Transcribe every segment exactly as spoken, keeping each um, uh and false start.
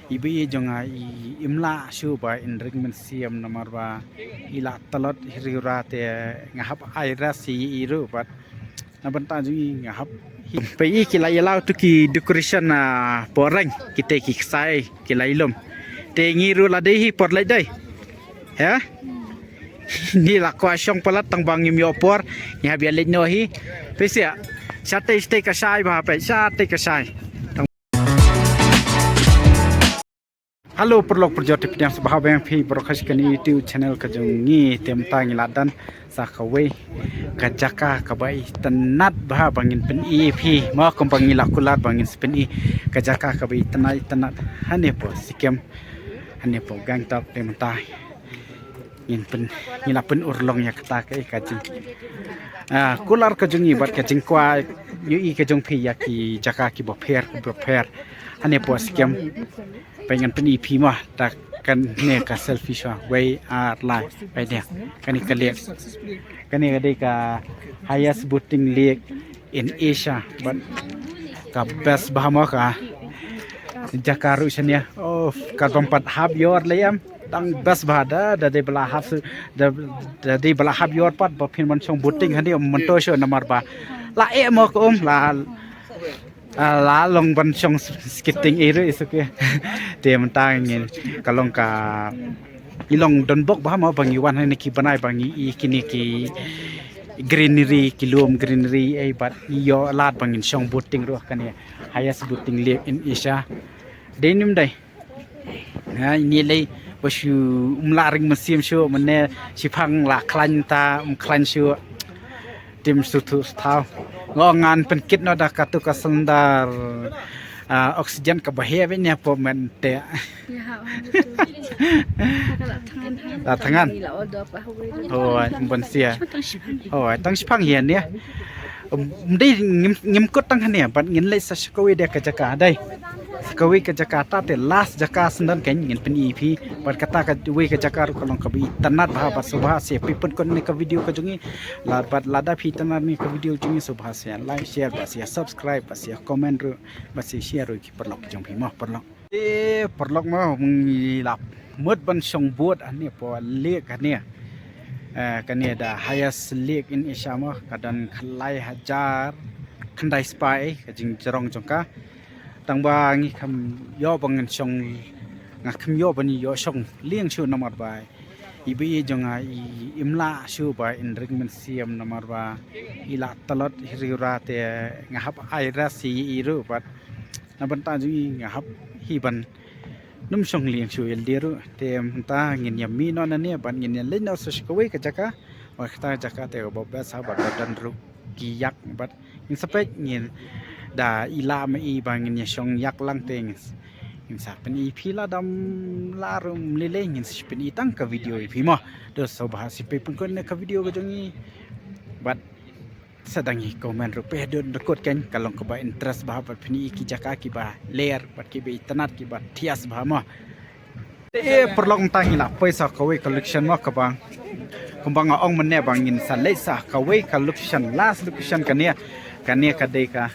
I ba i jong nga i im lah shuh ba in ring mynsiem namar ba i la tlot hi riewra te nga hap ai rest ïa i ruh bad na bynta jong i nga hap hi. Ba i ki la ïa law tu ki decoration na poreng kite ki ksai ki la i lum. Te ngi ruh la dei hi por leit dei. He? Ni la kwah shong palat tang ba ngim ïoh por. Ngi hap ïa leit noh hi. Phi sia. Shatei shatei ka shai ba hapei shatei ka shai. Hello paralok parajor, te pdiang sngewbha biang phi baroh kane ka YouTube channel ka jong ngi. Te mynta ngi la don sa kawei ka jaka kaba itynnad bha ba ngin pyni ïa phi. Mo kumba ngi la kular ba ngin sa pyni ka jaka kaba itynnad itynnad hangne hapoh Sikkim, hangne hapoh Gangtok. Te mynta ngin pyn ngi la pynurlong ïa kata ka, ka jing, ah, kular ka jong ngi bad ka jingkwah ïohi ka jong phi ïa ki jaka kiba pher kiba pher hangne hapoh Sikkim. Peit ngan pyni phi mo, ta kane ka selfie shwa, wei ar lai. Peit ne kane ka lake. Kane ka dei ka highest boating lake in Asia bad ka best bha mo ka jaka ruh shane. Oh, ka bym pat hap ïor lei em. Dang best bha da, da dei ba la hap su, da, da dei ba la hap ïor pat ba phin ban shong boating hangne ym mynta shuh namar ba la eh mo ka um la, ah, la long ban shong s-, skating area is okay. Te mynta ngin ka long ka i long don bok bha mo ba ngi wan hangne ki bnai ba ngi i kine ki greenery, ki lum greenery ei bad ïoh lad ba ngin shong boating ruh kane highest boating lake in Asia. Dei nym dei. Ha, ini lei ba shu um lah ring mynsiem shuh mynne shiphang la khlaiñ ta um khlaiñ shuh. Dim suthu sthaw. Ngo ngan pynkit noh da katu ka cylinder, ah, oxygen kaba heh beit ne hapoh met te. La thngan. Hoi, ban sia. Hoi, tang shiphang hi ne. Um, dei ngim, ngim kut tang hangne, bad ngin leit sa sha kawei de ka jaka, dei. Sa kawei ka jaka ta te last jaka syndon kein ngin pyni ïa phi, bad kata kawei ka jaka ruh ka long kaba itynnad bha bad sngewbha sa phi pynkut ne ka video ka jong ngi, la bad lada phi itynnad ne ka video jong ngi sngewbha sa like, share, bad sa subscribe, bad sa comment ruh, bad sa share ruh ki paralok jong phi mo paralok. Eh, paralok mo, ngi la mut ban shong boat hangne hapoh lake hangne. Eh, kane da highest lake in Asia mo, ka don khatlai hajar khyndai spah ka jingjrong jong ka. Tang ba ngi kham ïoh ban shong, nga kham ïoh ban ïoh shong lieng shuh namar ba i ba i jong nga i im lah shuh ba in ring mynsiem namar ba i la tlot hi riewra te nga hap ai rest ïa i ruh bad na bynta jong i nga hap hi ban nym shong lieng shuh ïalade ruh. Te mynta ngin ïa mih noh nangne bad ngin ïa leit noh sa sha kawei ka jaka. Bad kata ka jaka te kaba best ha bad ba don ruh ki ïak bad ngin sa peit ngin da i lah ma i ba ngin ïa shong ïak lang te ngin s-, ngin sa pyni ïa phi lada ym lah ruh ym lei lei ngin sa pyni tang ka video ïa phi mo. Te sngewbha sa phi pynkut ne ka video ka jong ngi. Bad sa dang ïa comment ruh phi haduh da kut kein ka long kaba interest bha bad pyni ïa ki jaka kiba ler bad kiba itynnad kiba thias bha mo. Te paralok mynta ngi la poi sa kawei ka location mo kaba kumba nga ong mynne ba ngin sa leit sa kawei ka location, last location kane, kane ka dei ka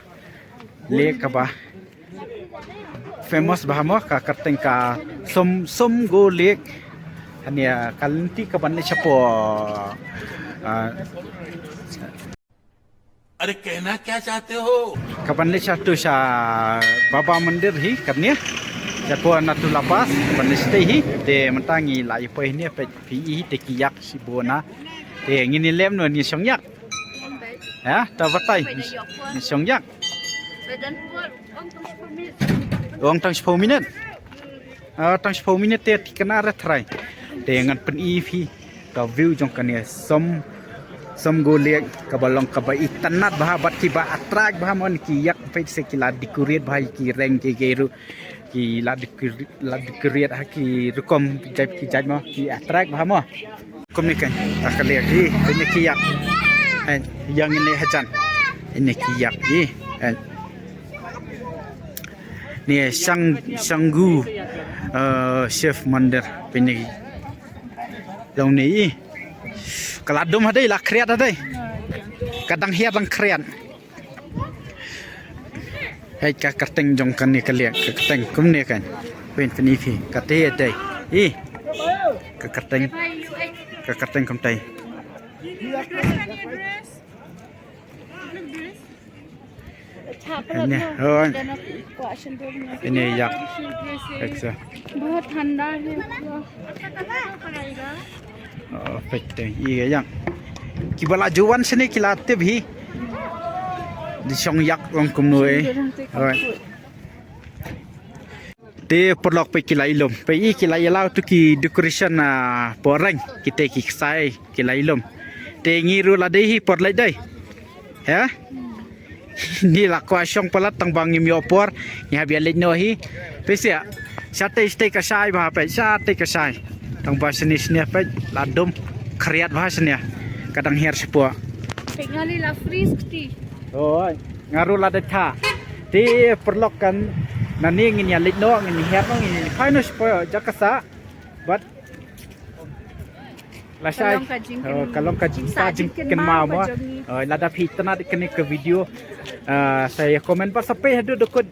lake kaba famous bha mo ka kyrteng ka Som, Somgo Lake. Hangne ka lynti kaban leit shapoh, ah, अरे कहना क्या चाहते हो? Kaban leit sha tu sha Baba Mandir hi kane. Shapoh Nathu La Pass kaban leit shatei hi. Te mynta ngi la ïa poi hangne peit phi i te ki ïak shibun na. Te ngin ïa lem noh ngin shong ïak. Ha, ta batai. Ngin shong ïak. Ong tang shiphew minit. Ah, tang shiphew minit te thikna re trai. Te ngan pyni ïa phi ka view jong kane Som, Somgo Lake kaba long kaba itynnad bha bad kiba attract bha mo ki ïak peit se ki la decorate bha ki reng ki geiru ki la decorate, la decorate ha ki rukom ki jait ki jait mo ki attract bha mo. Kumne kan, ah, ka lake hi, ini ki ïak. Eh, ïa ngin leit hajan. Ini ki ïak hi. Eh. Ni Shang, Shanggu, eh, Shiv Mandir, pini. Long ni. Ka la dum hadai, la khriat hadai. Ka dang hiar dang khriat. Hei ka kyrteng jong kane ka lake, ka kyrteng kumne kan. Pyn pyni phi kata te. I. Ka kyrteng. Ka kyrteng kumtai. Ini, oh, ini yak. Eksa. बहुत ठंडा है। Oh, peit te. Ïa ïa. Kiba la ju wan shane ki la tip hi. Di shong ïak long kumno eh. Alright. Te paralok, peit ki la ïalum. Peit, i ki la ïalum tu ki decoration, ah, poreng. Kita ki ksai ki la ïalum. Te ngi ruh la dei hi por leit dei. He? Ngi la kwah shong palat tang ba ngim ïoh por. Ngi hap ïa leit noh hi. Peit sha. Shatei shatei ka shai bha, peit, shatei ka shai. Tang ba shane shane, peit, la dum khriat bha shane. Ka dang hiar shapoh. Peit, nga la freeze kti. Oi, nga ruh la dei tha. Te paralok, kan nangne ngin ïa leit noh, ngin ïa hiar noh, ngin ïa phai noh shapoh jaka sah. Bad lashai. Ka long ka jing, oh, ka long ka jing, ka jingkynmaw mo. Oh, lada phi itynnad ïa kane ka video, ah, sa ïa comment bad sa peit haduh da kut,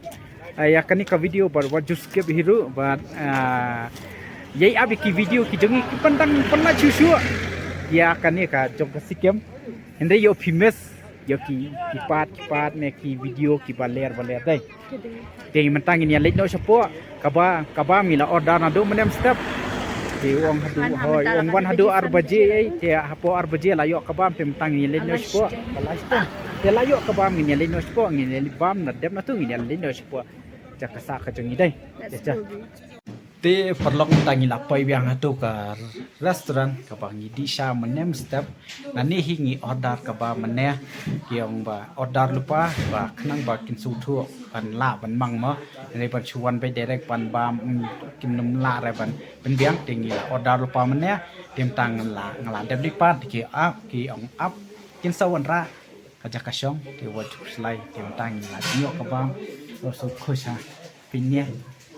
ah, ïa kane ka video bad wat ju skip hi ruh bad, ah, ïa ap ïa ki video ki jong ngi ki pyndang pynlait shuh shuh. Ïa kane ka jong ka Sikkim. Hynrei ïoh phi miss ïa ki, ki part, ki part ne ki video kiba ler ba ler dei. Te mynta ngin ïa leit noh shapoh, kaba, kaba ngi la order naduh mynne mynstep. Te u ong haduh, hoi, u ong wan haduh ar baje, eh, te hapoh ar baje la ïoh kaba, te mynta ngin ïa leit noh shapoh. Te la ïoh kaba ngin ïa leit noh shapoh, ngin ïa leit bam na dep na tu ngin ïa leit noh shapoh. Jaka sah ka jong ngi dei. Te paralok, mynta ngi la poi biang ha tu ka restaurant kaba ngi dih sha mynne mynstep. Nangne hi ngi order kaba mynne, ki ong ba order lypa ba khnang ba kin sngewthuh ban lah ban mang mo. Hynrei ban shu wan beit direct ban bam, mm, kim nym lah re ban pynbiang, te ngi la order lypa mynne. Te mynta nga la, nga la dep dih pat, ki ap, ki ong ap kin sa wanrah ka jaka shong, te wat ju slai, te mynta ngi la ïoh kaba. Oh, so khush ha. Pynïa,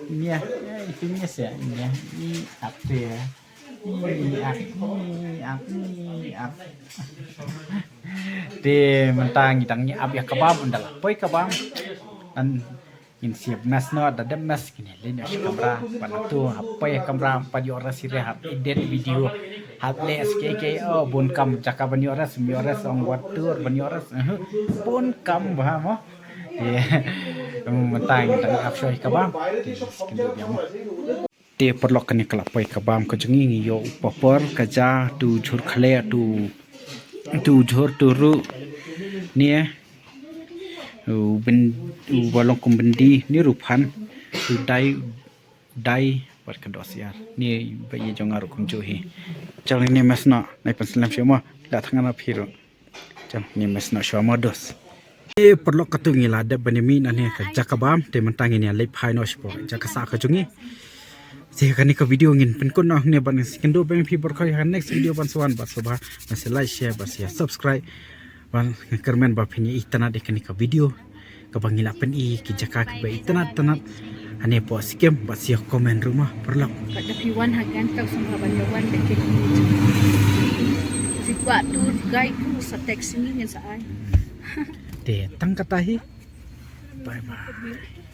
pynïa, eh, pynïa sha, pynïa, i ap te, i ap, i ap, i ap. Te mynta ngi dang ïa ap ïa kaba, ynda la poi kaba. Ngan, ngin siap mess noh, da dep mess ngin ïa leit noh sha kamra, ban tu hap poi kamra, pat ïoh rest hi re, hap edit video, hap leh S K K, oh, bun kam jaka ban ïoh rest, ym ïoh rest ong wat tur ban ïoh rest, eh, bun kam bha mo. Te mynta ngi dang ap shuwa ïa kaba. Te skin biang. Te paralok, kane ka la poi kaba ka jong ngi, ngi ïoh u papad ka ja, tu jhur khleh, tu, tu jhur tu ruh. Ne u bin, u ba long kum bindi, ne ruh phan, u dai, dai bad ka dohsiar. Ne ba ïa jong nga ruh kumjuh hi. Jong ne mess noh, nai pynslem shuwa mo, la thangan ap hi ruh. Jong ne mess noh shuwa mo dos. Te paralok, katu ngi la dep ban ïa mih nangne ka jaka bam, te mynta ngin ïa leit phai noh shapoh jaka sah ka jong ngi. Te kane ka video ngin pynkut noh hangne bad ngin sa ïakynduh biang ïa phi baroh ha next video ban sa wan, bad sngewbha ban sa like, share bad sa subscribe. Bad nga kyrmen ba phin ïa itynnad ïa kane ka video kaba ngi la pyni ki jaka kiba itynnad tynnad hangne hapoh Sikkim, bad sa comment ruh mo paralok. Bad lada phi wan ha Gangtok sngewbha ban ïa wan bad ki, phi kwah tour guide ruh sa text ïa ngi, ngin sa ai. Te tang kata hi. Bye bye.